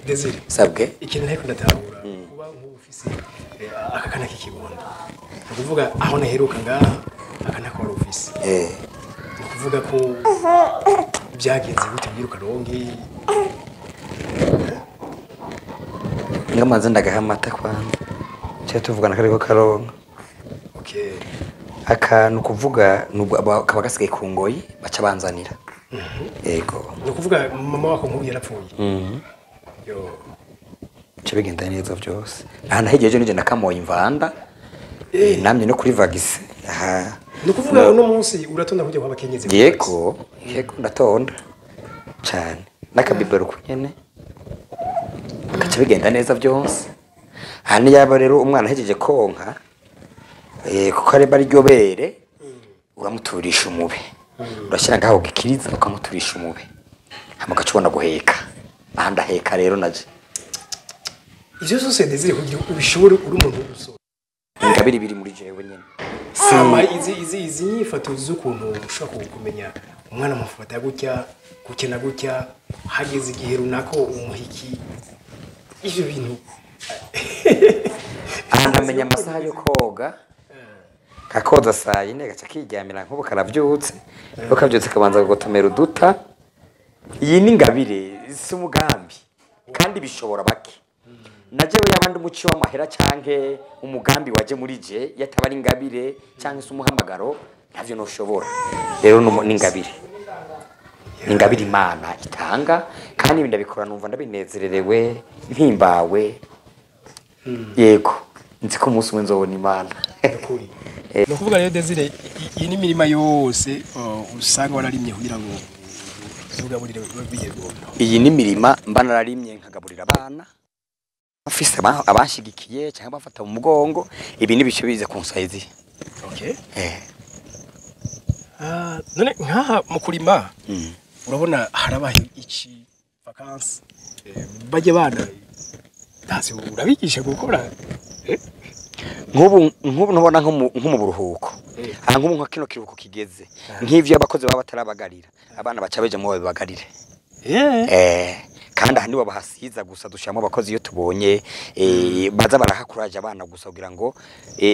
Desire, Sabwe. Ikintu nteko ndatahura kuba nk'ufise aka kana k'ikibondo, ni ukuvuga aho naheruka ngaha aka nako wari ufise. Ni ukuvuga ko byagenze gute kugira ukaronke? Ngamaze ndagaha amata kwanza, cyo tuvugana kariko karonka. Akantu kuvuga nubwo kaba gasigaye ku ngoyi baca banzanira. Yego. Ni ukuvuga mama wako nk'ubu yarapfuye? Yo. Bica bigenda neza byose. Aha nahegeje nije nakamoye imvanda. Namye no kuri vagisi. Aha. Ni ukuvuga uno munsi uratonda kujya kwa bakenyezi? Yego, yego, ndatonda. Cyane. N'akabibero kunyene. Gaca bigenda neza byose. Aha yaba rero umwana ahejeje konka, kuko areba ari ryo bere, uramuturisha umube. Urashyira ngaho gikiriza ukamuturisha umube. Hama ugaca ubona guheka. Aha ndaheka rero naje. Ivyo vyose, Desire, kugira ubishobore uri umuntu w'umusore. Ingabire biri muri jewe nyene. Hama izi nyifato z'ukuntu ushobora kumenya umwana amufata gutya, gutya na gutya, hageze igihe runaka umuhiki, ivyo bintu? Aha nkamenya amasaha yo koga, kakoza saa 4, gaca kiryamira. Nk'ubu karavyutse, iyo kavyutse kabanza kugotomera uduta. Iyi ni ingabire, si umugambi, kandi bishobora bake. Na jewe yabandi umuci w'amahera canke umugambi waje muri je, yataba ari ingabire canke se umuhamagaro, ntavyo noshobora. Rero ni ingabire, ni ingabire Imana itanga, kandi ibi ndabikora numva ndabinezererewe, mpimbawe. Yego, nzi ko umunsi umwe nzobona Imana. Nukuri. Ni ukuvuga rero, Desire, iyi ni imirima yose usanga wararimye kugira ngo uzugaburire bibondo? Iyi ni imirima mba nararimye nkagaburira abana bafise abanshigikiye cyangwa bafata mu mugongo. Ibi ni bice bize kunsayizi. Ah, none nkaha mu kurima urabona harabaye iki vacances, bajye bana ndazi urabigisha gukora? Nk'ubu ntubona nko mu buruhuko, aha nk'ubu nka kino kiruhuko kigeze, nk'ivyo abakozi baba batarabagarira, abana baca bejamwo babibagarire. Kandi aha nibo bahasiza gusa, dushiramo abakozi iyo tubonye baza barahakuraje abana gusa kugira ngo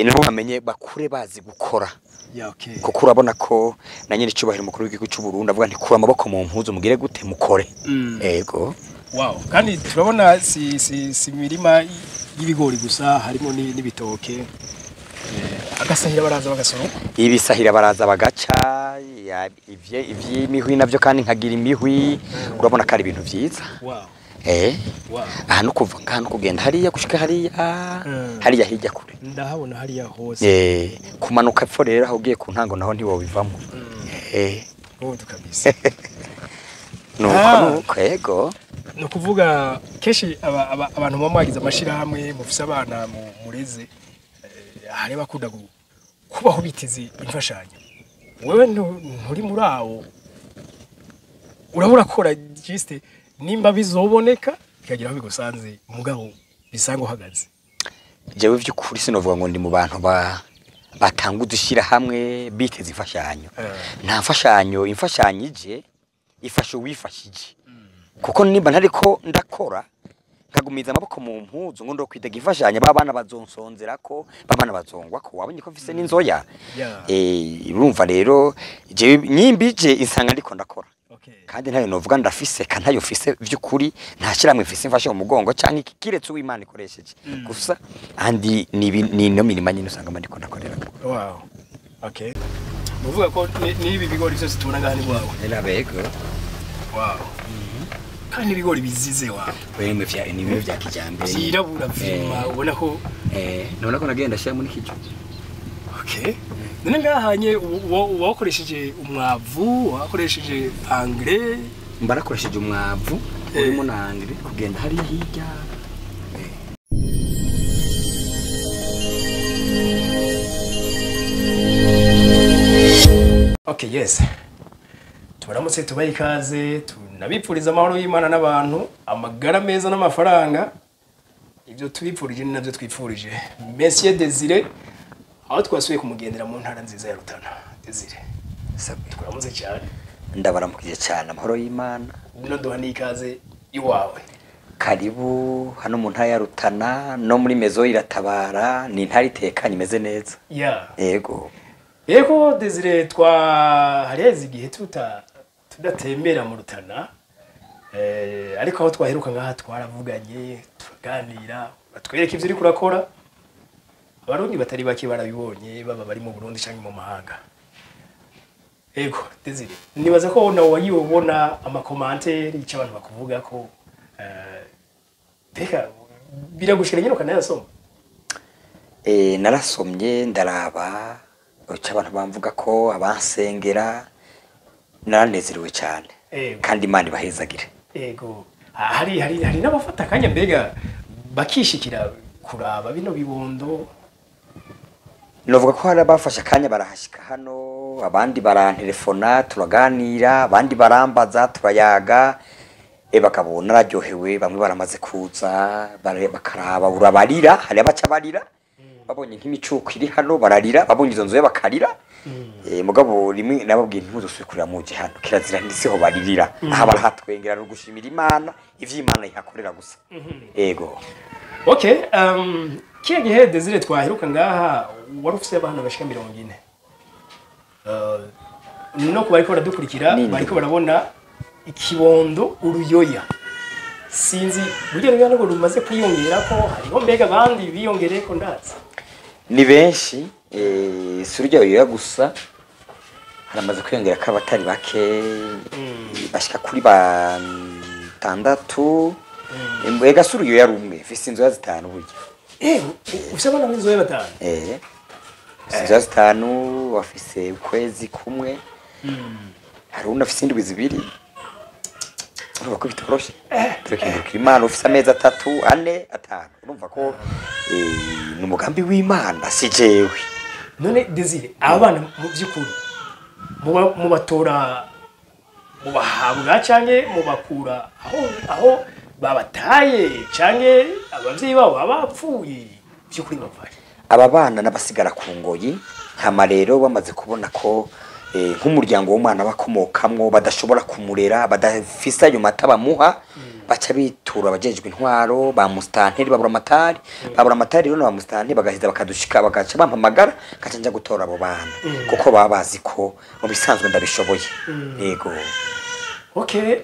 nabo bamenye, bakure bazi gukora. Kuko urabona ko na nyine icubahiro umukuru w'igihugu cy'u Burundi avuga nti: "Kura amaboko mu mpuzu, mugire gute, mukore." Ego. Wow, kandi turabona si imirima y'ibigori gusa, harimo n'ibitoke. Agasahira baraza bagasoroma? Ibisahira baraza bagaca ivy'imihwi navyo, kandi nkagira imihwi. Urabona ko ari ibintu vyiza. Aha no kuva ngaha no kugenda hariya gushika hariya, hariya hirya kure. Ndahabona hariya hose. Kumanuka epfo rero aho ugiye ku ntango naho ntiwobivamo. Good kabisa. Nuko. Nuko, yego. Ni ukuvuga kenshi abantu muba mwagize amashirahamwe, mufise abana mureze, hari abakunda kubaho biteze imfashanyo. Wewe nturi muri abo, urabura kora juste nimba bizoboneka bikagira aho bigusanze, mugabo bisanga uhagaze. Jewe vy'ukuri sinovuga ngo ndi mu bantu batanga udushira hamwe biteze imfashanyo. Nta mfashanyo. Imfashanyo ije ifasha uwifashije, kuko nimba ntariko ndakora nkagumiza amaboko mu mpuzu ngo ndokwitega imfashanyo, ba bana bazonsonzerako, ba bana bazongwa ko wabonye ko mfise n'inzoya. Urumva rero jewe nyimba ije insanga ndiko ndakora, kandi ntayo novuga ndafise ka ntayo mfise. Vy'ukuri nta shiramwe mfise mfashe mu mugongo canke iki, kiretse uw'Imana ikoresheje gusa. Andi ni no mirima nyine usanga mba ndiko ndakorera. Wow, okay, muvuga ko n'ibi bigori byose tubona ngaha ni wawe? Nabego. Wow, kandi ibigori bizize wawe. Wewe vya ni bimwe vya kijambere. Vyirabura vima, ubona ko Nabona ko nagenda shira muri kijo. Okay. None ngahanye wakoresheje umwavu, wakoresheje engrais? Mba nakoresheje umwavu urimo na engrais kugenda hariya hirya. Okay, yes. Tubaramutse, tubahe ikaze, tunabipfuriza amahoro y'Imana n'abantu, amagara meza n'amafaranga. Ibyo tubipfurije ni nabyo twipfurije. Monsieur Desire, aho twasubiye kumugendera mu ntara nziza ya Rutana. Desire, Sabwe. turamutse cyane. Ndabaramukije cyane, amahoro y'Imana. Bino duha n'ikaze iwawe. Karibu hano mu ntara ya Rutana no muri Mezo Iratabara, ni intara itekanye imeze neza. Yego. Yego Desire, twahareze igihe tudatembera mu Rutana, ariko aho twaheruka ngaha twaravuganye, turaganira, batwereka ivyo uriko urakora. Abarundi batari bake barabibonye, baba bari mu Burundi canke mu mahanga. Ego Desire, nibaza ko nawe wagiye ubona ama commentaires, ico abantu bakuvuga ko mbega biragushira nyine ukanayasoma? Narasomye, ndaraba ico abantu bamvuga ko abansengera, naranezerewe cyane. Kandi Imana ibahezagire. Ego. Hari n'abafata akanya mbega bakishikira kuraba bino bibondo. Novuga ko hari abafashe akanya barahashika hano, abandi barantelefona turaganira, abandi barambaza turayaga. Bakabona nararyohewe, bamwe baramaze kuza bakaraba, urabarira, hari abaca barira babonye nk'imicuko iri hano bararira, babonye izo nzu bakarira. Mugabo rimwe nababwiye ntuzosubire kurira muje hano, kirazira ndisiho baririra, aha barahatwengera no gushimira Imana ivyo Imana ihakorera gusa. Ego. Okay, kiya gihe Desire twaheruka ngaha wari ufise abana bashika 40. No kuba bariko baradukurikira, bariko barabona ikibondo uruyoya. Sinzi burya rero ngo rumaze kwiyongera ko hariho mbega abandi biyongereye ko ndazi. Ni benshi, si urya ruyoya gusa, haramaze kwiyongera ko abatari bake bashika kuri batandatu. Mbega si uruyoya rumwe, mfise inzoya 5 burya. Ufise abana b'inzoya 5? Mfise inzoya 5, bafise ukwezi kumwe. Hari uwundi afise indwi 2. Urumva ko bitoroshe. Turakengurukira Imana, ufise amezi 3, 4, 5. Urumva ko ni umugambi w'Imana, si jewe. None Desire, abana mu by'ukuri mubatora, mubahabwa canke mubakura aho babataye canke abavyeyi babo bapfuye, by'ukuri bavaye? Aba bana n'abasigara ku ngoyi, hama rero bamaze kubona ko nk'umuryango w'umwana bakomokamwo badashobora kumurera, badafise ayo mata bamuha, baca bitura abajejwe intwaro ba mustanteri, babura amatari, babura amatari rero na ba mustanteri bagaheza bakadushika, bagaca bampamagara gaca nja gutora abo bana, kuko baba bazi ko mu bisanzwe ndabishoboye. Yego. Okay,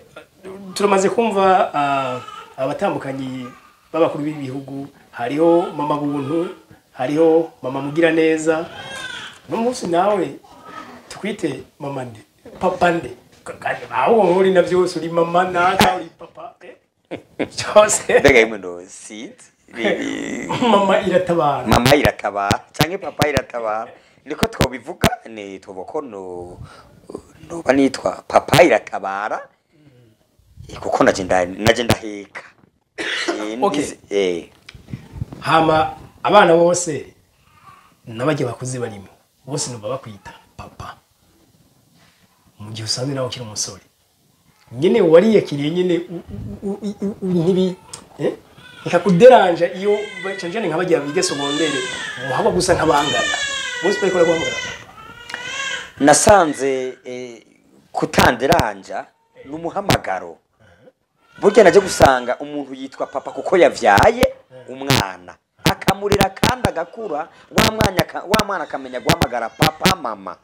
turamaze kumva abatambukanyi b'abakuru b'ibihugu, hariho mama Buntu, hariho mama Mugira neza. No munsi nawe tukwite mama nde, papa nde, kandi aho uri na byose uri mama naka uri papa, cyose. Mbega yimwe ndo sinzi. Mama Iratabara. Mama Iratabara canke papa Iratabara, niko twobivuga, ni tuboko no noba nitwa papa Iratabara, kuko naje ndaheka. Okay. Hama abana bose n'abajye bakuze barimo bose numva bakwita papa, mu gihe usanzwe nawe ukiri umusore nyine wariyakiriye nyine ntibi ikakuderanja iyo canjane nkabagiye bige secondaire muhaba gusa nkabangana bose bariko baraguhamagara papa. Nasanze kutanderanja n'umuhamagaro. Burya naje gusanga umuntu yitwa papa kuko yavyaye umwana akamurira kandi agakura, wa mwana akamenya guhamagara papa mama.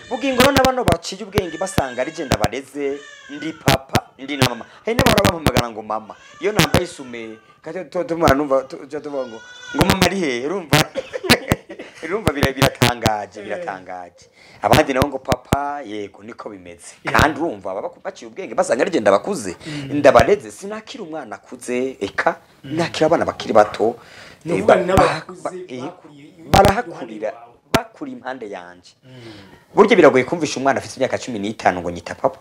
Bugingo rero nabano baciye ubwenge basanga ari je ndabareze, ndi papa ndi na mama. Hari n'abahora bampamagara ngo mama, iyo nambaye isume kaje tumara numva tuvuga ngo mama ari he, urumva urumva biratangaje, biratangaje. Abandi nabo ngo papa, yego niko bimeze. Kandi urumva baba baciye ubwenge basanga ari je ndabakuze, ndabareze, sinakira umwana akuze, eka nakira abana bakiri bato. Barahakurira, bakuri impande yanje. Burya biragoye kumvisha umwana afite imyaka 15 ngo nyita papa,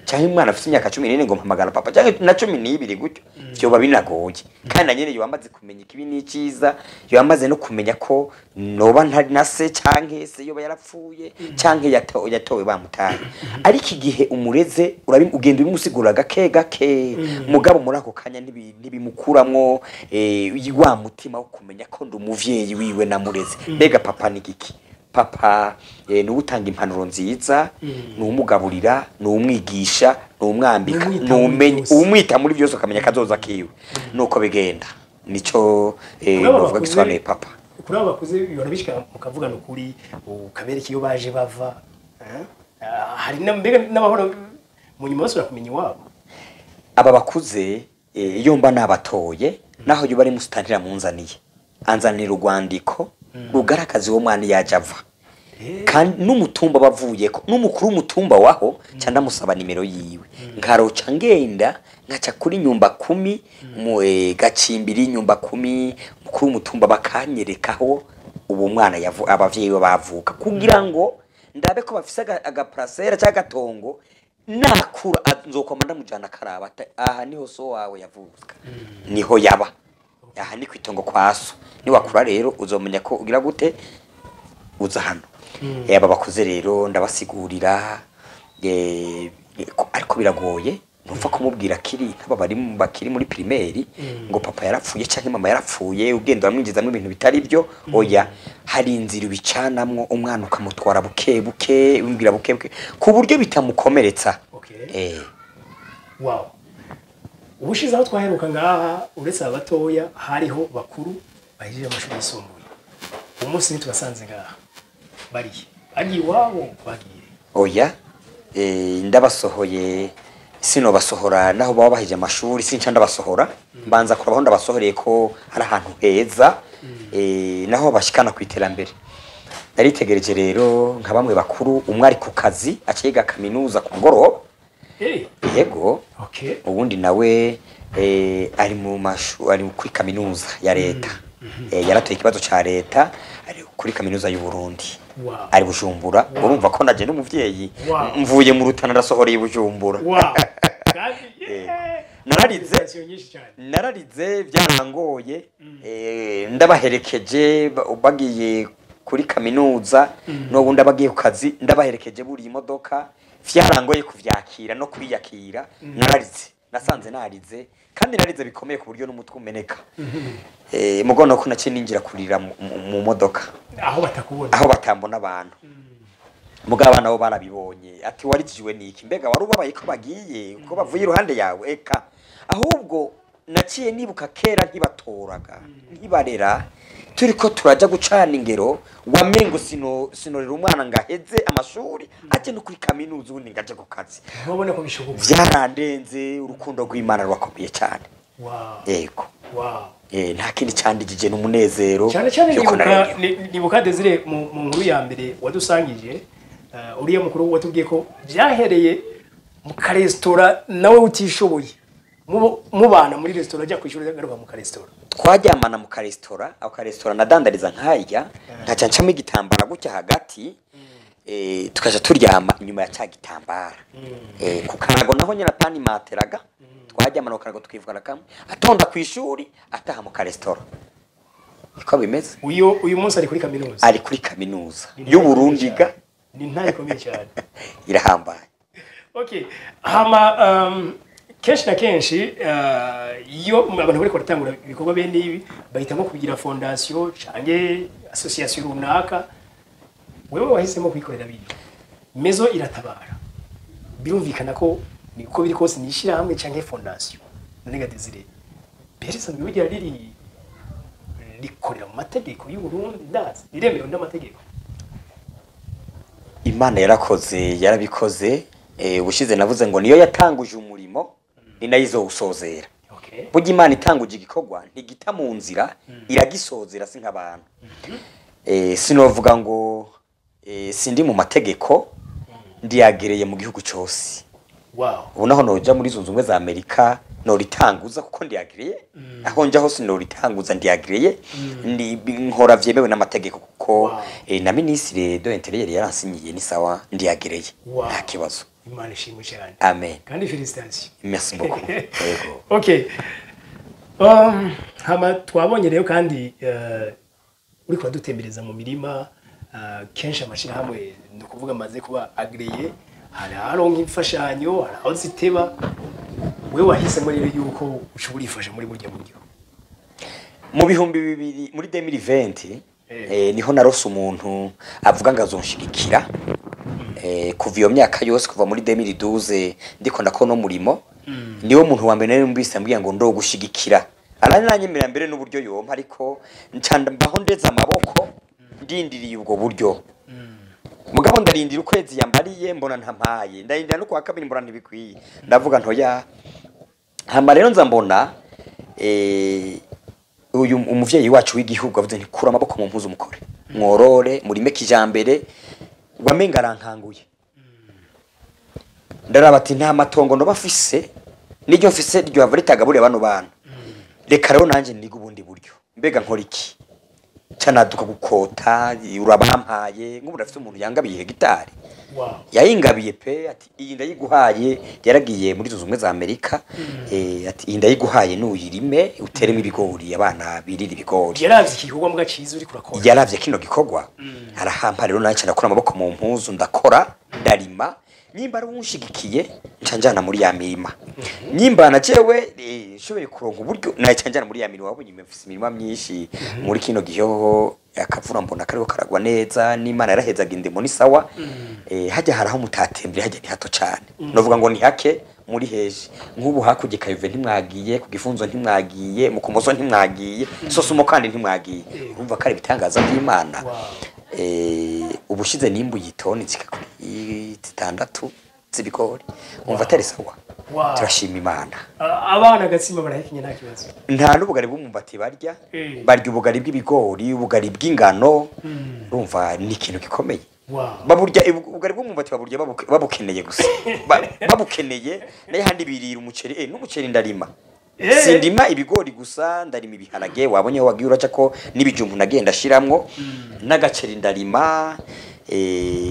canke umwana afite imyaka 14 ngo mpamagara papa, canke na 12 gutyo, vyoba binagoye. Kandi na nyene yo bamaze kumenya ikibi n'iciza, yo bamaze no kumenya ko noba ntari na se, canke se yoba yarapfuye, canke yatowe bamutaye. Ariko igihe umureze ugenda ubimusigura gake gake, mugabo muri ako kanya ntibimukuramwo wa mutima wo kumenya ko ndi umuvyeyi wiwe namureze. Mbega papa ni giki? Papa ni utanga impanuro nziza, ni umugaburira, ni umwigisha, Numwambika, Numwita muri numenye vyose. umwita muri byose, ukamenya kazoza kiwe nuko bigenda. Nico Kuri abo novuga bakuze- gisobanuye papa. Kuri abo bakuze bihora bishika mukavugana ukuri, ukabereka iyo baje bava, eh? Ah, hari mbega n'abahora mu nyuma basubira kumenya iwabo? Aba bakuze, iyo mba nabatoye, naho yoba ari musitantira munzaniye, anzanira urwandiko rugaragaza uwo mwana iyo aje ava kandi n'umutumba bavuyeko, n'umukuru w'umutumba waho ca ndamusaba nimero yiwe, nkaroca ngenda nkaca kuri nyumba kumi mu gacimbiri nyumba kumi, umukuru w'umutumba bakanyerekaho uwo mwana abavyeyi be bavuka, kugira ngo ndabe ko bafise agaparasera cyangwa agatongo. Nakura nzokoma ndamujana akaraba ati aha niho so wawe yavuka, niho yaba, aha ni kwitongo kwa so. Niwakura rero uzomenya ko ugira gute uza hano. Aba bakuze rero ndabasigurira, ariko biragoye. Ntupfa kumubwira kiri nk'aba bari bakiri muri primaire ngo papa yarapfuye canke mama yarapfuye, ugenda uramwinjizamo ibintu bitari byo. Oya, hari inzira ubicanamwo umwana, ukamutwara buke buke, umubwira buke buke ku buryo bitamukomeretsa. Wow, ubushize aho twaheruka ngaha, uretse abatoya hariho bakuru bahejeje amashuri yisumbuye. Umunsi ntitubasanze ngaha, barihe? Bagiye iwabo? Bagiye? Oya, ndabasohoye. Sinobasohora naho baba baheje amashuri, sinca ndabasohora. Mbanza kurabaho ndabasohoreye ko ari ahantu heza, naho bashikana ku iterambere. Naritegereje rero nka bamwe bakuru, umwe ari ku kazi, aca yiga kaminuza ku mugoroba. Yego. Ubundi nawe ari mu mashu, ari kuri kaminuza ya leta. Yaratoye ikibazo ca leta, ari kuri kaminuza y'u Burundi. Ari Bujumbura. Urumva ko naje n'umuvyeyi mvuye mu Rutana ndasohoreye i Bujumbura. Kandi yeah. Nararize. Inspiration nyinshi cyane. Nararize, byarangoye. Ndabaherekeje bagiye kuri kaminuza, n'ubundi abagiye ku kazi ndabaherekeje buriye imodoka. Vyarangoye kuvyakira no kwiyakira. Nararize, nasanze narize, kandi narize bikomeye ku buryo n'umutwe umeneka. Mugono ko naciye ninjira kurira mu modoka aho batakubona, aho batambona abantu. Mugabo abana bo barabibonye, ati warijijwe niki? Mbega wari ubabaye ko bagiye, ko bavuye iruhande yawe? Eka, ahubwo naciye nibuka kera nkibatoraga, nkibarera, turiko turaja gucana ingero, wamengo sinorera umwana ngaheze amashuri aje no kuri kaminuza, ubundi ngaje ku kazi. Ntubone ko bishoboka. Vyarandenze. Urukundo rw'Imana rurakomeye cyane. Yego. Nta kindi candijije n'umunezero Cyane cyane yuko nibuka narengewe. Nibuka Desire, mu nkuru ya mbere wadusangije, uriya mukuru watubwiye ko byahereye mu karesitora, nawe utishoboye, mubana muri resitora, ajya ku ishuri agaruka mu karesitora. Twaryamana mu karesitora. Ako karesitora nadandariza nkayarya, nkaca ncamo igitambara gutya hagati, tukaja turyama inyuma ya ca gitambara. Ku karago naho nyine atanimateraga, twaryamana ku karago, tukivugana kamwe, atonda ku ishuri, ataha mu karesitora. Niko bimeze. Uyu munsi ari kuri kaminuza. Ari kuri kaminuza Ni y'u Burundi ga. Ni ntayo ikomeye cyane. Irahambaye. Okay, hama kenshi na kenshi, iyo abantu bariko baratangura ibikorwa bene ibi, bahitamo kugira fondation canke association runaka. Wewe wahisemo kwikorera bino Maison Iratabara. Birumvikana ko niko biri kose ni ishyirahamwe canke fondation. None ga Desire, mbere isanzwe burya riri rikorera mu mategeko y'u Burundi? Ndazi riremewe n'amategeko. Imana yarakoze, yarabikoze. Ubushize navuze ngo niyo yatanguje umurimo, ni nayo izowusozera. Burya Imana itanguje igikorwa ntigita mu nzira, iragisozera, si nk'abantu. Sinovuga ngo sindi mu mategeko, ndiyagereye mu gihugu cyose. Ubu naho noja muri Zunze Ubumwe za Amerika noritanguza, kuko ndiyagereye. Aho nja hose noritanguza, ndiyagereye. Nkora vyemewe n'amategeko, kuko na ministre de l'Intérieur yaransinyiye, ni sawa, ndiyagereye. Nta kibazo. Imana ishimwe cyane. Amen. Kandi félicitations. Merci beaucoup, yego. Okay, hama twabonye rero kandi uriko uradutembereza mu mirima. Kenshi amashirahamwe, ni ukuvuga amaze kuba agréé, hari aharonka imfashanyo, hari aho ziteba. Wewe wahisemo rero yuko ushobora urifasha muri burya buryo. Mu 2000, muri 2020, niho narose umuntu avuga ngo azonshigikira. Kuva iyo myaka yose, kuva muri 2012 ndiko ndakora no murimo, niwo muntu wa mbere nari numvise ambwira ngo ndogushigikira. Arananyemerera mbere n'uburyo yompa, ariko nca mbaho ndeze amaboko ndindiriye ubwo buryo. Mugabo ndarindira ukwezi yambariye mbona ntampaye, ndarindira no kwa kabiri mbona ntibikwiye, ndavuga ntoya. Hama rero nza mbona uyu umuvyeyi wacu w'igihugu avuze nti kura amaboko mu mpuzu mukore, mworore, murime kijambere. Wamenga arankanguye, ndaraba ati nta matongo ndoba mfise, n'iryo mfise ryo hava ritagaburira bano bana, reka rero nanje niga ubundi buryo. Mbega nkora iki? Canaduka gukota urabampaye, nk'ubu ndafise umuntu yangabiye hegitari. Yayingabiye pe, ati iyi ndayiguhaye, yaragiye muri Zunze Ubumwe za Amerika. Ati iyi ndayiguhaye nuyirime uteremo ibigori, abana birira ibigori. Yaravye igikorwa mbwa ciza uriko urakora. Yaravye kino gikorwa arahampa. Rero nanje ndakora amaboko mu mpuzu, ndakora, ndarima. Nimba ari unshigikiye nca njana muri ya mirima, nimba na jewe nshoboye kuronka uburyo naca njana muri ya mirima. Wabonye mfise imirima myinshi muri kino gihe, akavura mbona kariko karagwa neza, n'Imana yarahezaga indimo ni sawa. Hajya haraho mutatembere, hajya ni hato cane, novuga ngo ni hake muri heje. Nk'ubu hakurya Kayove ntimwagiye, ku Gifunzo ntimwagiye, mu Kumoso ntimwagiye, Sosumo kandi ntimwagiye. Urumva ko ari ibitangaza by'Imana. Ubushize nimbuye itoni zika kuri 6 z'ibigori, umva atari sawa? Turashima Imana. Abana agatsima barahekenye nta kibazo? Nta n'ubugari bw'umwumbati barya. Barya ubugari bw'ibigori, ubugari bw'ingano. Urumva ni ikintu gikomeye. Baburya ubugari bw'umwumbati, baburya babukeneye gusa. Babukeneye, nayo handi birira umuceri. N'umuceri ndarima. Sindima ibigori gusa, ndarima ibiharage. Wabonye aho wagiye uraca ko n'ibijumbu nagenda ashiramwo, n'agaceri ndarima.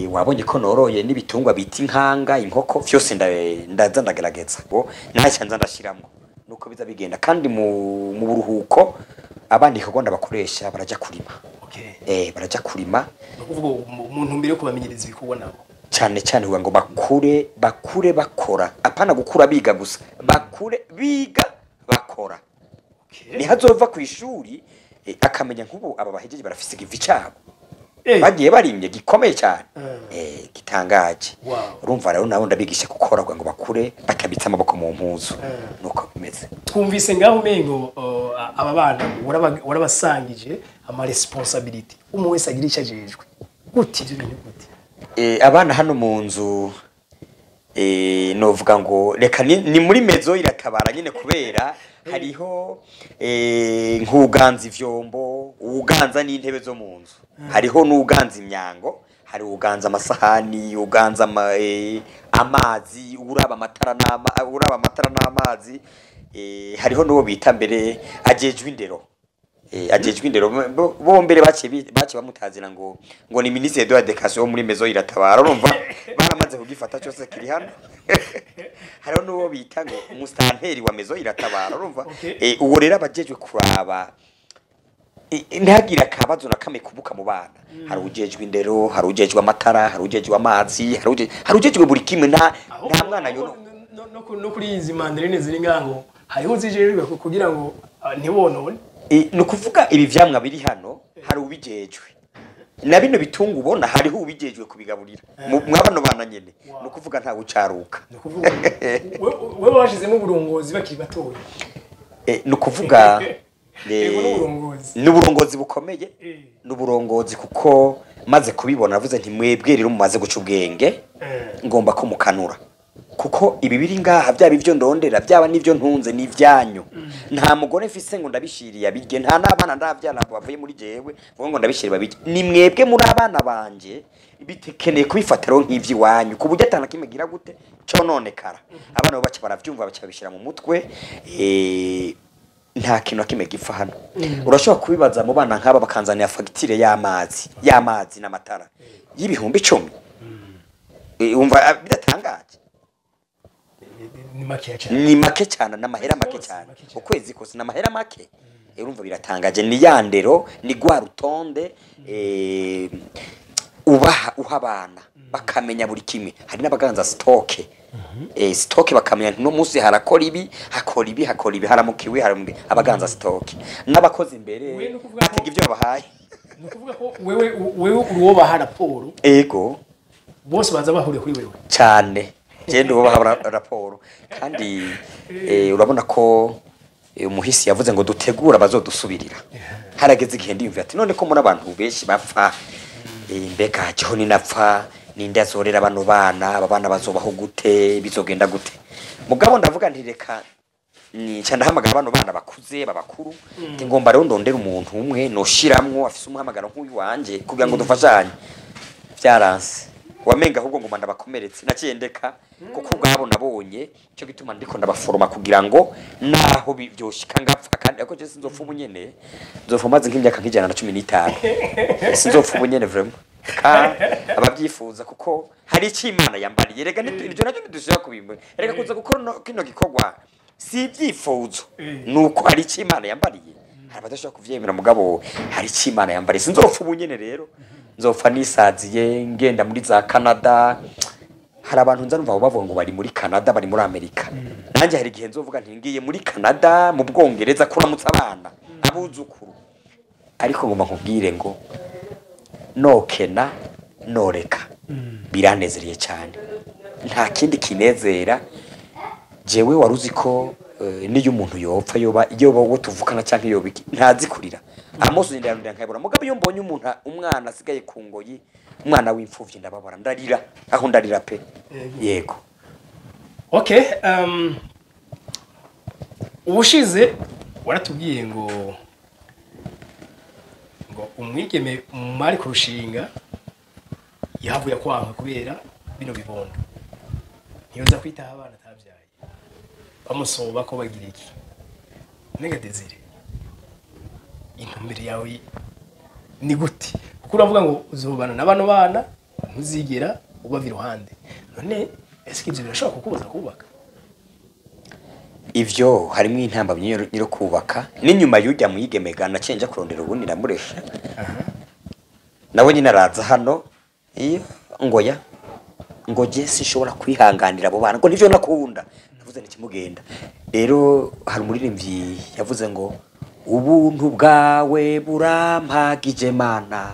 Wabonye ko noroye n'ibitungwa bita inkanga, inkoko, vyose ndaza ndagerageza bo ntaca nza ndashiramwo, nuko biza bigenda. Kandi mu buruhuko abandi ibikorwa ndabakoresha, baraja kurima. Baraja kurima. Ni ukuvuga mu ntumbero yo kubamenyereza ibikorwa nabo. Cyane cyane kugira ngo bakure bakora, apana gukura biga gusa, bakure biga bakora. Ntihazova ku ishuri akamenya. Nk'ubu aba bahejeje barafise ikivi cyabo bagiye barimye gikomeye cyane, gitangaje. Urumva rero nabo ndabigisha gukora kugira ngo bakure batabitse amaboko mu mpuzu. Nuko bimeze. Twumvise ngaho umengo aba bana warabasangije ama responsabilité, umwe wese agira icyo ajejwe. Gute ibyo bintu, gute? Abana hano mu nzu, novuga ngo reka ni muri maison Iratabara nyine, kubera hariho nk'uganza ivyombo, uganza n'intebe zo mu nzu, hariho n'uganza imyango, hari uganza amasahani, uganza amazi, uraba amatara n'amazi. Hariho n'uwo bita mbere ajejwe indero. Ajejwe indero bo mbere baciye bamutazira ngo ni ministre de l'éducation wo muri maison Iratabara. Urumva baramaze kugifata cyose kiri hano. Hariho n'uwo bita ngo umusitanteri wa maison Iratabara, urumva. Uwo rero abajejwe kuraba ntihagire akabazo na kamwe kubuka mu bana. Hari ujejwe indero, hari ujejwe amatara, hari ujejwe amazi, hari ujejwe buri kimwe. Nta mwana yono. No kuri izi mandarine ziri ngaho hariho zijejwe kugira ngo ntibonone. Ni ukuvuga ibi vyamwa biri hano hari ubijejwe, na bino bitunga ubona hariho ubijejwe kubigaburira. Mwabano bana nyene. Ni ukuvuga nta ucaruka. Ni ukuvuga wewe washizemo uburongozi bakiri batoya. Ni ukuvuga Yego, n'uburongozi. N'uburongozi bukomeye. N'uburongozi, kuko maze kubibona navuze nti mwebwe rero mumaze guca ubwenge, ngomba ko mukanura, kuko ibi biri ngaha byaba ibyo ndondera, byaba n'ibyo ntunze, ni ibyanyu. Nta mugore mfise ngo ndabishiriye abirye, nta n'abana ndabyara bavuye muri jewe vuga ngo ndabishiriye babirye. Ni mwebwe muri abana banje, bitekeneye kubifatiraho nk'ivy'iwanyu, ku buryo atana kimwe gira gute cononekara. Abana bo baca baravyumva, baca babishyira mu mutwe. Nta kintu na kimwe gipfa hano. Urashobora kubibaza mu bana nk'aba bakanzanira fagitire y'amazi n'amatara y'10,000. Wumva bidatangaje? Ni makeya cyane. Ni make cyane, n'amahera make Kose, cyane. Make cyane. Ukwezi kose n'amahera make. Urumva biratangaje. Ni ya ndero, ni rwa rutonde ubaha, uha abana bakamenya buri kimwe. Hari n'abaganza stock, stock bakamenya nti no munsi harakora ibi, hakora ibi, hakora ibi, haramukiwe, haramukiwe. Abaganza stock n'abakozi imbere We, ni ukuvuga ko batega ibyo babahaye. Ni ukuvuga ko wewe uri uwo baha raporo? Ego. Bose baza bahuriye kuri wewe cyane. Je ndubaha raporo kandi urabona ko umuhisi yavuze ngo dutegura bazodusubirira. Harageze igihe ndiyumvira ati none ko muri abantu benshi bapfa, mbega jeho ninapfa ninde azorera bano bana, aba bana bazobaho gute, bizogenda gute? Mugabo ndavuga nti reka nca ndahamagara bano bana bakuze babakuru, nti ngomba rero ndondera umuntu umwe noshiramwo afise umuhamagaro nk'uyu wanje kugira ngo dufashanye. Vyaranse wamenga ahubwo ngoma ndabakomeretse, naciye ndeka kuko ubwabo nabonye cyo gituma ndiko ndabaforoma kugira ngo naho byoshika ngapfa, kandi ariko je sinzopfa ubu nyene, nzopfa maze nk'imyaka nka 115, sinzopfa ubu nyene vraiment. Ka ababyifuza kuko hari icyo Imana yambariye, rega ibyo nabyo ntidushobora kubimenya, rega kuza gukora kino gikorwa si ibyifuzo, nuko hari icyo Imana yambariye. Hari abadashobora kuvyemera mugabo hari icyo Imana yambariye. Sinzopfa ubu nyene rero, nzopfa nisaziye ngenda muri za Canada. Hari abantu nza numva bavuga ngo bari muri Canada, bari muri Amerika. Nanjye hari igihe nzovuga nti ngiye muri Canada, mu Bwongereza kuramutsa abana abuzukuru. Ariko ngomba nkubwire ngo nokena noreka biranezereye cyane, nta kindi kinezera. Jewe waruzi ko niyo umuntu yopfa yoba yoba uwo tuvukana canke yoba iki ntazi kurira amoso ndarondera nkayabura. Mugabo iyo mbonye umuntu umwana asigaye ku ngoyi, umwana w'imfuvyi, ndababara, ndarira aho ndarira pe. Yego. Okay, ubushize waratubwiye ngo umwigeme mwari kurushinga yahavuye kwanka kubera bino bibondo, ntiyoza kwitaho abana atabyaye, bamusoba ko bagira iki. Nega Desire, intumbero yawe ni gute? Kuko uravuga ngo uzobana na bano bana ntuzigera ubava iruhande, none ese ibyo birashobora kukubuza kubaka? Ivyo harimo intamba nyiro kubaka n'inyuma yujya mwigemega nacenja kurondera ubundi ndamuresha nawe nyine araza hano iyo ngoya ngo je sinshobora kwihanganira abo bana ngo nivyo nakunda, navuze ntikimugenda. Rero hari umuririmbyi yavuze ngo ubuntu bwawe burampagije Mana,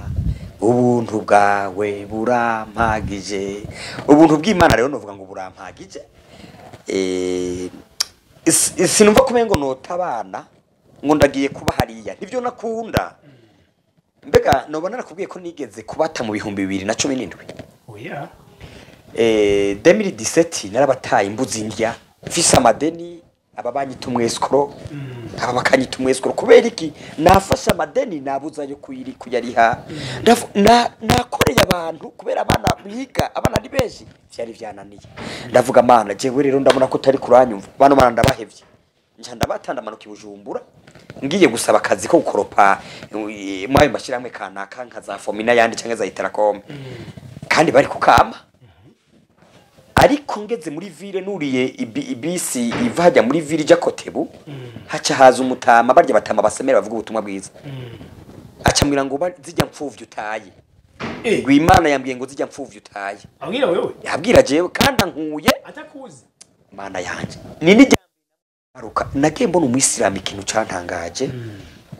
ubuntu bwawe burampagije. Ubuntu bw'Imana rero novuga ngo burampagije. Sinumva kumengo nota abana ngo ndagiye kuba hariya nivyo nakunda. Mbega nobona nakubwiye ko nigeze kubata mu 2017. Oya. 2017 narabataye imbuzi ndya mfise amadeni, aba banyita umweskro, aba bakanyita umweskro kubera iki? Nafashe amadeni nabuza yo kuyiri kuyariha. Nakoreye abantu kubera abana biga, abana ari benshi, vyari vyananiye. Ndavuga Mana jewe rero ndabona ko utari kuranyumva, bano bana ndabahevye, nca ndabatanda manuka i Bujumbura ngiye gusaba akazi ko gukoropa mwayo mashyirahamwe kanaka nka za Fomina yandi canke za Iteracom, kandi bari kukama. Ariko ngeze muri ville nuriye ibisi iva hajya muri ville ija Kotebu, haca haza umutama, barya batama basemera bavuga ubutumwa bwiza, aca mbwira ngo zijya mfuvyi utaye. Ngo Imana yambwiye ngo zijya mfuvyi utaye. Abwira wewe? Yabwira jewe kandi ankuye atakuzi. Mana yanje ni nijya aruka nagiye mbona umuyisilamu ikintu cantangaje.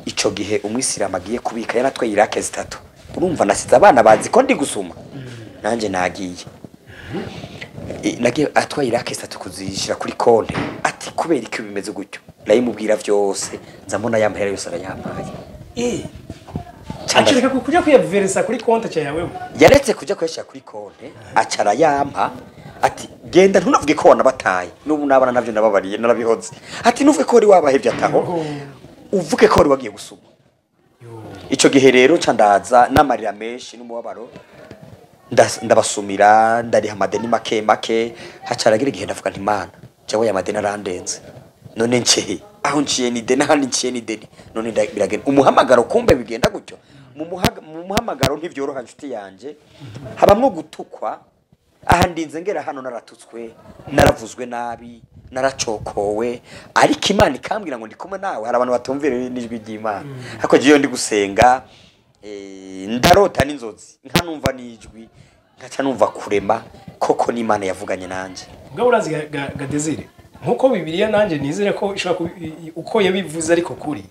Ico gihe umuyisilamu agiye kubika yaratwaye irake zitatu, urumva nasize abana bazi ko ndi gusuma, nanje nagiye nagiye atwaye irake zitatu kuzishira kuri konte, ati kubera iki bimeze gutyo? Ndayimubwira vyose, nza mbona yampera yose arayampaye. Acereka kuja kuyaveresa kuri konte cha yawe. Yaretse kuja kuyashira kuri konte, aca arayampa ati genda ntunavuge ko wanabataye, n'ubu nabana navyo nababariye narabihoze. Ati nuvuge ko wari wabahevye ataho, uvuge ko wari wagiye gusuma. Ico gihe rero nca ndaza n'amarira menshi n'umubabaro, ndabasumira, ndariha amadeni make make. Haca haragira igihe ndavuga nti Mana jewe aya madeni arandenze, none ncehe aho nciye ni deni, ahandi nciye ni deni, none biragenda. Umuhamagaro kumbe bigenda gutyo. Mu muhamagaro ntivyoroha nshuti yanje, habamwo gutukwa. Aha ndinze ngera hano naratutswe, naravuzwe nabi, naracokowe, ariko Imana ikambwira ngo ndi kumwe nawe. Hari abantu batumvira n'ijwi ry'Imana, ariko jewe ndi gusenga, ndarota n'inzozi, nkanumva n'ijwi, nkaca numva kurema koko n'Imana yavuganye nanje. Mugabo urazi ga Desire, nkuko Bibiliya nanje nizere ko ishobora uko yabivuze ariko kuri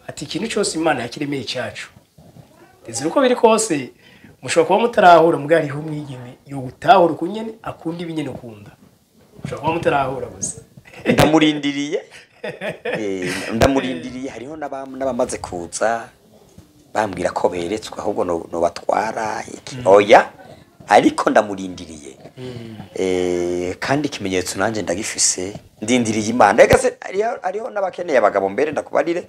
ati ikintu cyose Imana yakiremeye cyacu. Desire uko biri kose Mushobora kuba mutarahura, mugabo hariho umwigeme yogutahura uko nyene akunda ibinyene ukunda. Mushobora kuba mutarahura gusa. Ndamurindiriye. Ndamurindiriye. Hariho n'abamaze kuza bambwira ko beretswe, ahubwo no batwara iki, oya, ariko ndamurindiriye. Kandi ikimenyetso nanjye ndagifise, ndindiriye Imana. Reka se hariho n'abakeneye abagabo mbere ndakubarire.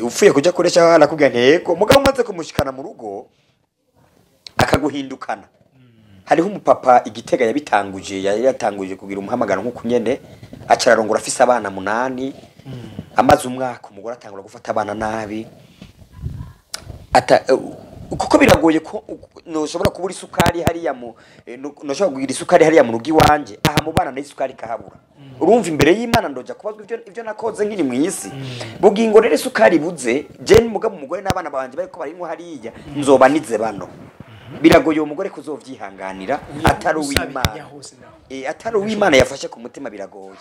Upfuye kuja kuresha arakubwira nti yego, mugabo umaze kumushikana mu rugo akaguhindukana. Hariho umupapa igitega yabitanguje, yari yatanguje kugira umuhamagaro nk'uku nyene, aca ararongora afise abana 8. Amaze umwaka umugore atangura gufata abana nabi. Ata kuko biragoye ko noshobora kubura isukari hariya mu noshobora kugira isukari hariya mu rugo iwanje, aha mu bana n'isukari kahabura. Urumva imbere y'Imana ndoja kubazwa ivyo nakoze nkiri mu isi. Bugingo rero isukari ibuze je mugabo umugore n'abana banje bariko barinywa hariya, nzoba nize bano. Biragoye uwo mugore kuzovyihanganira atari uw'Imana. Hose naho. Atari uw'Imana yafashe ku mutima, biragoye.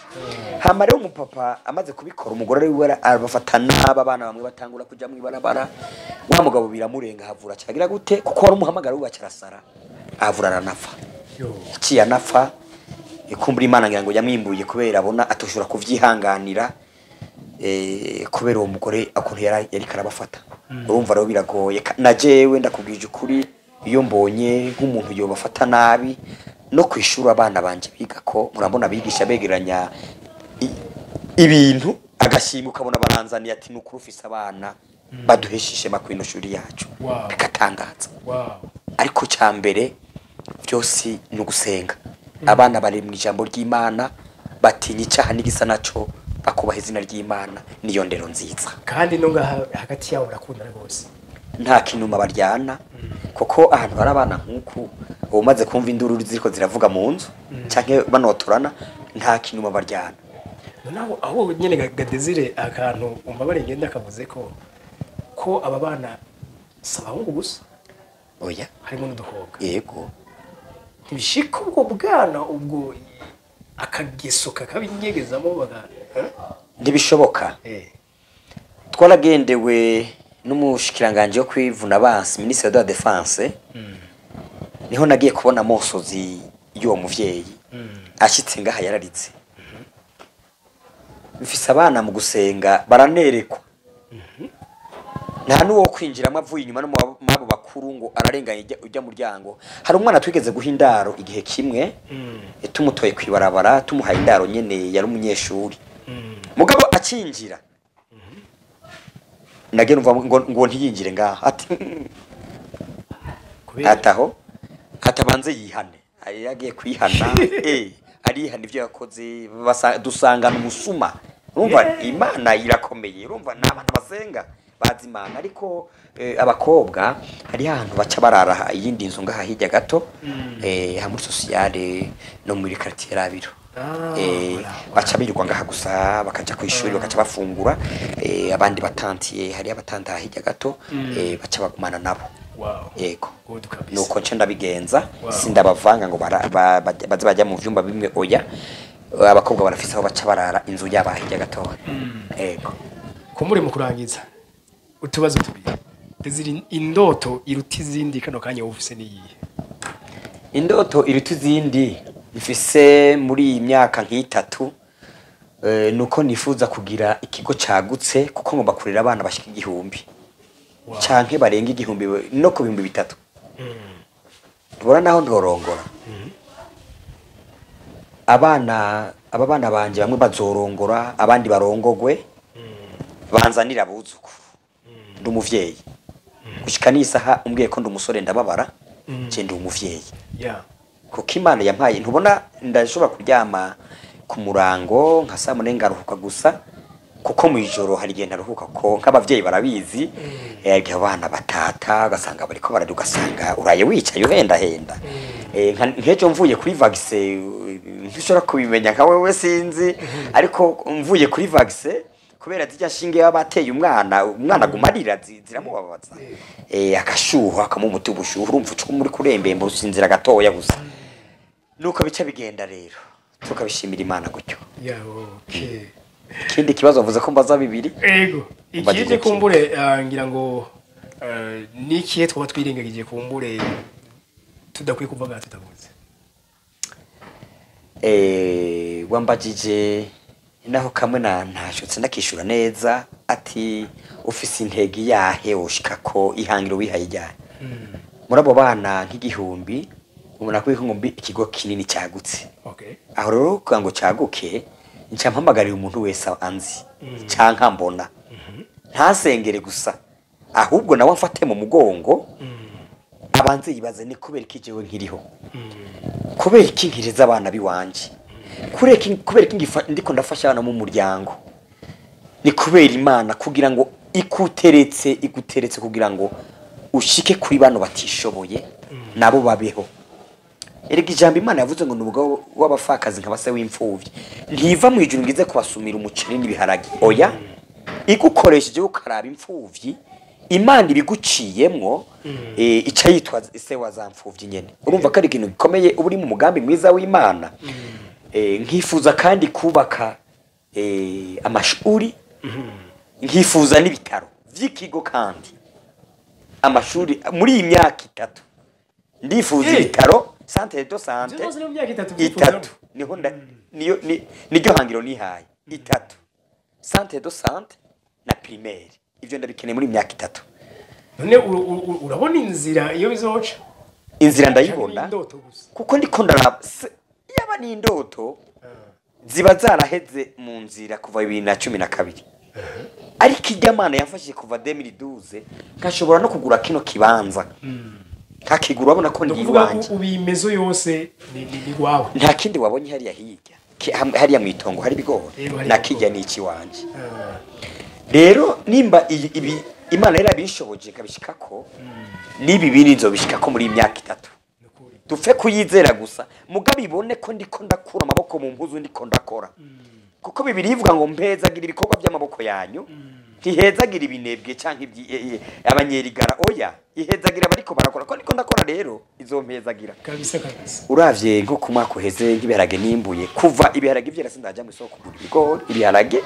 Hama rero umupapa amaze kubikora, umugore wiwe arabafata nabi, abana bamwe batangura kuja mw'ibarabara. Wa mugabo biramurenga, havura cagira gute, kuko wari umuhamagaro wiwe, acarasara, avura aranapfa. Yo. Yaciye anapfa. Ikumbura Imana ngira ngo yamwimbuye kubera abona atoshobora kuvyihanganira, kubera uwo mugore ukuntu yariko arabafata. Urumva rero biragoye. Na jewe ndakubwije ukuri, iyo mbonye nk'umuntu yobafata nabi, no kwishura abana banje biga ko murabona abigisha begeranya ibintu agashimwe, ukabona baranzaniye ati nukuri ufise abana baduhesha ishema kw'ino shuri yacu. Bikatangaza. Ariko cya mbere byose ni ugusenga. Abana bari mu ijambo ry'Imana, batinya icyaha n'igisa naco, bakubaha izina ry'Imana, niyo ndero nziza. Kandi no ngaha hagati yabo barakundana rwose. Nta kinuma baryana, kuko ahantu hari abana nk'uku uba umaze kumva induru ziriko ziravuga mu nzu canke banotorana, nta kinuma baryana. Noneho aho nyene Gadezire akantu umbabare ngenda kavuze ko aba bana si abahungu gusa? Oya. Harimo n'udukobwa? Yego. Ntibishika ubwo bwana ubwo akageso kakabinyegezamo baga, eh? Ntibishoboka. Twaragendewe n'umushikiranganje wo kwivuna abansi, ministre de la défense. Niho nagiye kubona amosozi y'uwo muvyeyi. Ashitse ngaha yararitse. Mfise abana mu gusenga baranerekwa, nta n'uwo kwinjiramo avuye inyuma no mu abo bakuru ngo ararenganye ujya muryango. Hari umwana twigeze guha indaro igihe kimwe, tumutoye kwibarabara, tumuhaye indaro nyene, yari umunyeshuri. Mugabo acinjira nagiye numva ngo ntiyinjire ngaha, ati Kubera? Ataho atabanze yihane. Ari yagiye kwihana, arihana ivyo yakoze, dusangana umusuma. Urumva Imana irakomeye. Urumva ni abantu basenga, bazi Imana. Ariko abakobwa hari ahantu baca barara, iyindi nzu ngaha hirya gato, ha muri sociale no muri quartier Rabiro. Baca birirwa ngaha gusa, bakaja kw'ishuri, bakaca bafungura. Abandi batantiye, hari abatanta hirya gato, baca bagumana nabo. Yego. Good kabisa. Nuko nce ndabigenza. Sindabavanga ngo baze bajya mu vyumba bimwe, oya. Abakobwa barafise aho baca barara, inzu yabo hirya gatoya. Yego. Kumbure mu kurangiza, utubazo tubiri. Desire, indoto iruta izindi kano kanya wowe ufise niyihe? Indoto iruta izindi mfise muri iyi myaka nk'itatu, nuko nifuza kugira ikigo cagutse, kuko ngomba kurera abana bashika 1000 canke barenga 1000 no ku 3000. Tubona naho ndorongora abana, aba bana banje bamwe bazorongora, abandi barongogwe, banzanira abuzukuru. Ndi umuvyeyi gushika n'isaha. Umbwiye ko ndi umusore ndababara. Je ndi umuvyeyi kuko Imana yampaye. Ntubona ndashobora kuryama ku murango nka saa munani ngaruhuka gusa, kuko mu ijoro hari igihe ntaruhuka, ko nk'abavyeyi barabizi, igihe abana batata ugasanga bariko bararira, ugasanga uraye wicaye uhendahenda. Nk'ejo mvuye kuri vaccin, ntushobora kubimenya nka wewe sinzi, ariko mvuye kuri vaccin, kubera zirya shinge baba bateye umwana, umwana aguma arira, ziramubabaza, akashuha, akamuha umuti w'ubushuhe. Urumva uca muri kurembemba, usinzira gatoya gusa, nuko bica bigenda rero, tukabishimira Imana gutyo. Yeah, okay. Ikindi kibazo wavuze ko mbaza bibiri. Ego. Umva Ikindi kimwe. Kumbure ngira ngo Nikihe twaba twirengagije kumbure tudakwiye kuvuga tutavuze? Wambajije naho kamwe na ntashotse ndakishura neza, ati ufise intego yahe woshika ko ihangiro wihaye ijyanye muri abo bana nk'igihumbi, ubona ko ihumbi ikigo kinini cyagutse. Aho rero kugira ngo cyaguke, nca mpamagarira umuntu wese anzi canka mbona, ntasengere gusa, ahubwo nawe amfate mu mugongo, abanze yibaze: ni kubera iki jewe nkiriho? Kubera iki nkiriza abana biwanje? Kubera iki ndiko ndafasha abana mu muryango? Ni kubera Imana, kugira ngo iguteretse kugira ngo ushike kuri bano batishoboye, nabo babeho. Erega ijambo Imana yavuze ngo ni umugabo w'abapfakazi nka base w'imfuvyi, ntiva mu ijuru ngize kubasumira umuceri n'ibiharage. Oya, igukoresheje ukaraba imfuvyi, Imana ibiguciyemwo, ica yitwa se wa za mfuvyi nyene. Urumva ko ari ikintu gikomeye, uba uri mu mugambi mwiza w'Imana. Nkifuza kandi kubaka amashuri, nkifuza n'ibitaro vy'ikigo, kandi amashuri muri iyi myaka 3 ndifuza ibitaro, centre de santé. Byose ni mu myaka 3 ubyifuza? 3 niho niyo niryo hangiro nihaye, 3 centre de santé na primaire. Ivyo ndabikeneye muri myaka 3. None urabona inzira iyo bizoca? Inzira Canke ndayibona. ni indoto gusa? Kuko ndiko ndaraba yaba ni indoto ziba zaraheze mu nzira kuva 2012, ariko ijya Mana yamfashije kuva 2012 nkashobora no kugura kino kibanza, nkakigura, urabona ko Ni ndi ukuvuga iwanje. Ubu imizo yose ni iwawe? Nta kindi wabonye hariya hirya hariya mu itongo hari ibigori? Yego, hari Na kijya ibigori. ni ikiwanje. Rero nimba ibi Imana yarabishoboje ikabishikako, n'ibi bindi nzobishikako muri iyi myaka 3. Nukuri. Dupfe kuyizera gusa, mugabo ibone ko ndiko ndakura amaboko mu mpuzu, ndiko ndakora, kuko Bibiri ivuga ngo mpezagira ibikorwa by'amaboko yanyu. Ntihezagira ibinebwe canke abanyerigara, oya, ihezagira abariko barakora. Ko ndiko ndakora rero, izompezagira. Kabisa kabisa. Uravye nko ku mwaka uheze, nk'ibiharage nimbuye, kuva ibiharage vyera sindaja mu isoko kugura ibigori, ibiharage.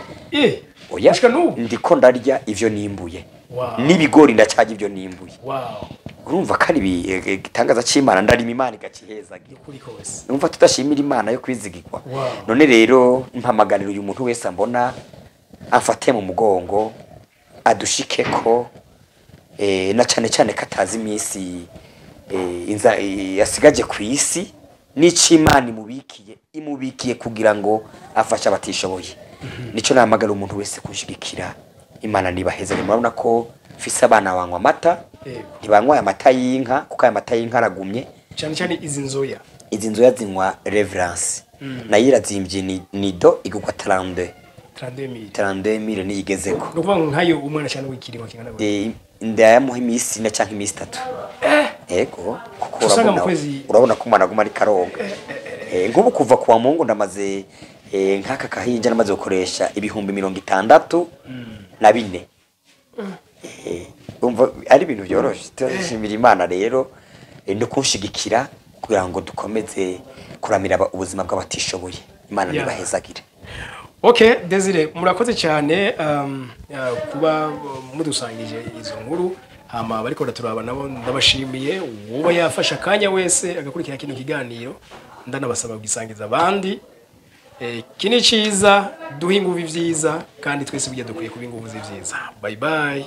Oya. Gushika n'ubu? Ndiko ndarya ivyo nimbuye. N'ibigori ndacaja ivyo nimbuye. Urumva ko ari igitangaza c'Imana. Ndarima, Imana igacihezagira. Nukuri kose. Numva tudashimira Imana yo kwizigirwa. None rero mpamaganira uyu muntu wese ambona, amfate mu mugongo, adushikeko, na cane cane ko atazi iminsi yasigaje ku isi n'ico Imana imubikiye kugira ngo afashe abatishoboye. Nico nahamagara umuntu wese kunshigikira. Imana nibahezanye. Murabona ko mfise abana banywa amata. Ntibanywa aya mata y'inka, kuko aya mata y'inka aragumye. Cyane cyane izi nzoya. Izi nzoya zinywa Reverence, nayo irazimvye, ni nido igurwa 32. 32.000? 32.000 niyo igezeko. Ni ukuvuga ngo nkayo umwana cyane w'ikiringo kingana gute? Ndayamuha iminsi 4 canke iminsi 3. Ego, kuko Usanga mu urabona kwezi- urabona ko umwana aguma ariko aronka. Nk'ubu kuva kuwa Mungu ndamaze, nk'aka kahinja namaze gukoresha 64.000. Umva ari ibintu byoroshe. Turashimira Imana rero, no kunshigikira kugira ngo dukomeze kuramira ubuzima bw'abatishoboye. Imana nibahezagire. Okay, Desire, murakoze cyane kuba mudusangije izo nkuru. Hama bariko baraturaba nabo ndabashimiye, uwo yafashe akanya wese agakurikira kino kiganiro, ndanabasaba kugisangiza abandi. Iki ni cyiza, duhe inguvu ivyiza, kandi twese burya dukwiye kuba inguvu z'ivyiza. Bye bye.